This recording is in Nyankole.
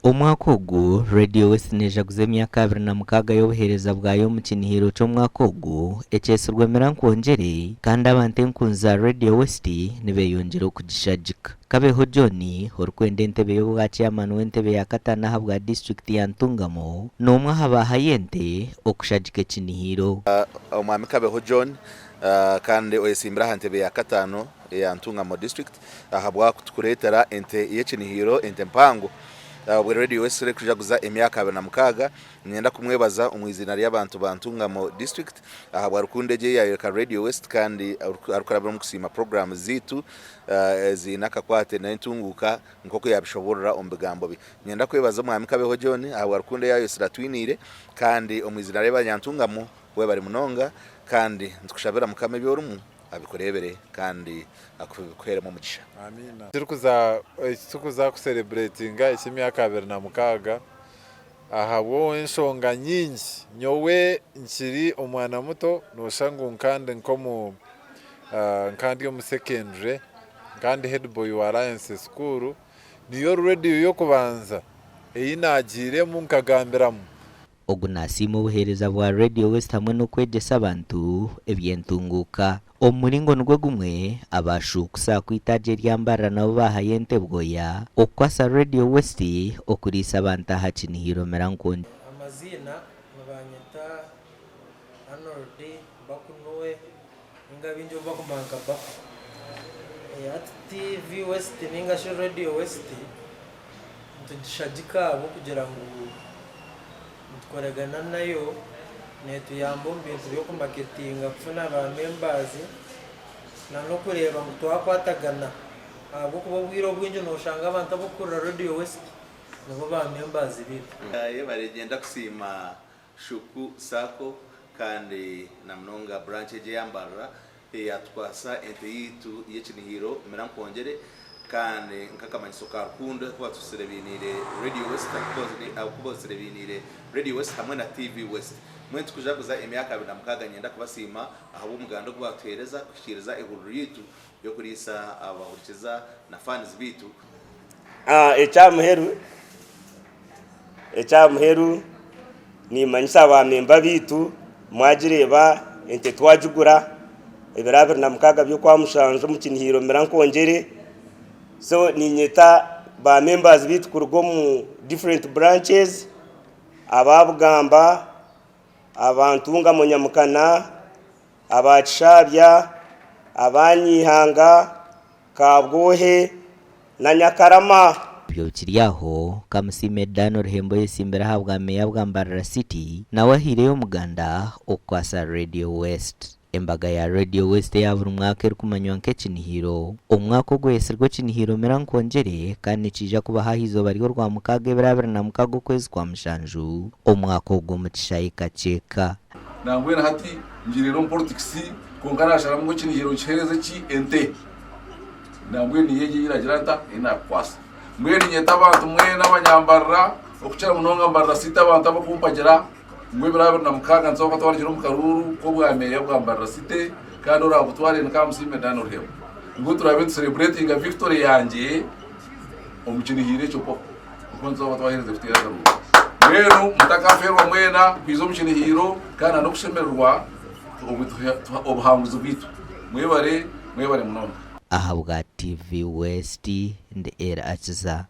Omwaka ogu, Radio West neejaguza emyaka 26 y'obuheereza bwayo omu kinihiro ky'omwaka ogu ekyetsirwe Mira Nkwongyere kandi abantu enkunzi za Radio West nibeyongyera okugishagika. Kabeho John, orikwenda entebe y'obwa chairman w'entebe ya kataano ahabwa disiturikiti ya Ntungamo n'omwe aha baahayo ente okushagika ekinihiro. Omwami Kabeho John kandi oyetsimbire aha ntebe ya kataano eya Ntungamo District ahabwa kutukureetera ente y'ekinihiro, ente mpango. Obwe Radio West erikujaguza emyaka 26, niinyenda kumwebaza omu iziina ry'abantu ba Ntungamo District ahabwa rukundo egi ei yaayoreka Radio West kandi arikurabira omu kusiima puroguraamu zaitu eziine akakwate n'entunguuka nk'oku yaabishoboorora omu bigambo bye. Niinyenda kwebaza Omwami Kabeho John ahabwa rukundo ei ayotsire atwiniire kandi omu iziina ry'abanyantungamo webare munonga kandi nitukushabira Mukama ebi orimu abikureebere kandi akuheeremu omugisha. Amiina. Ekitukuza kusereburetinga eky'emyaka 26 ahabw'enshonga nyingi. Nyowe nkiri omwana muto nooshusha ngu nkandi nk'omu nkandi omu secondary nkandi headboy wa Alliance School niyo rediyo y'okubanza ei naagiiremu nkagambiramu. Ogu nasiima obuheereza bwa Radio West hamwe n'okwegyesa abantu eby'entunguuka. Omu muringo nigwo gumwe, aba Shuuku Sacco eitaagi erya Mbarara nabo baahayo ente bwoya okukwasa Radio West okuriisa abantu aha Kinihiro Mirankungi. Amaziina nibanyeta Arnold Bakunuwe ninga abaingi obu bakumanya nka Baku. Hati TV West ninga shi Radio West nitugishagika ahabw'okugira ngu nitukoragana nayo, neetuyamba omu bintu by'okumaketinga kufuna ba members na n'okureeba ngu twakwatagana ahabw'okuba obwire obwingi nooshanga abantu abarikuhurira Radio West nibo ba members baitu. Yebare niinyenda kusiima Shuku Sacco kandi na munonga branch egi eya Mbarara eyatukwasa ente yaitu y'ekinihiro Mira Nkwongyere kandi nk'akamanyiso ka rukundo ahu batusire bainiire Radio West ahu batusire bainiire Radio West hamwe na TV West. Mbwenu tukujaguza emyaka 26 niinyenda kubasiima ahabw'omuganda ogu batuheereza kuhikiiriza ehururu yaitu y'okuriisa abahurikiza na fans baitu. Ekya muheru, ekya muheru nimanyisa ba memba baitu mwagireeba ente twagigura ebiro 26 by'okwamushanju omu kinihiro mira nkwongyere so ninyeta ba members baitu kuruga omu different branches aba Bugamba, aba Ntungamo Nyamukana, aba Kishabya, aba Nyeihanga, Kabwohe na Nyakarama. Ebyo bikiri aho, Kamusiime Dan Oruhembo oyetsimbire aha bwa meeya bwa Mbarara City nawe ahaireyo omuganda okukwasa Radio West. Embaga ya Radio West eya buri mwaka erikumanywa nk'ekinihiro, omwaka ogweyetsirwe ekinihiro Mira Nkwongyere kandi nikiija kubaho aha izooba ry'Orwamukaaga ebiro 26 okwezi kwa mushanju omwaka ogu omu kishaayi Kakyeka. Nambwenu hati ngireere omu politics kwonka nasharamu ngu ekinihiro nkihereze ki ente nambwenu niyo egi eyinagira nta eyinakukwasa mbwenu ninyeta abantu mwena abanyambarira okukira munonga mbarira city abantu abakumpagira ngu ebiro 26 nituza kuba twarugire omu karuuru k'obwa meeya bwa mbarira city kandi orabutware ni Kamusiime Dan Ruhembo nibwo turabe nitusereburetinga victory yangye omu kinihiro ekyo po. Nikwo nituza kuba twaherize kuteera akaruuru. Mbwenu mutakafeerwa mwena kwija omu kinihiiro kandi na n'okushemererwa obuhanguzi bwaitu. Mwebare, mwebare munonga. Ahabwa TV West, ndi Ella Akiza.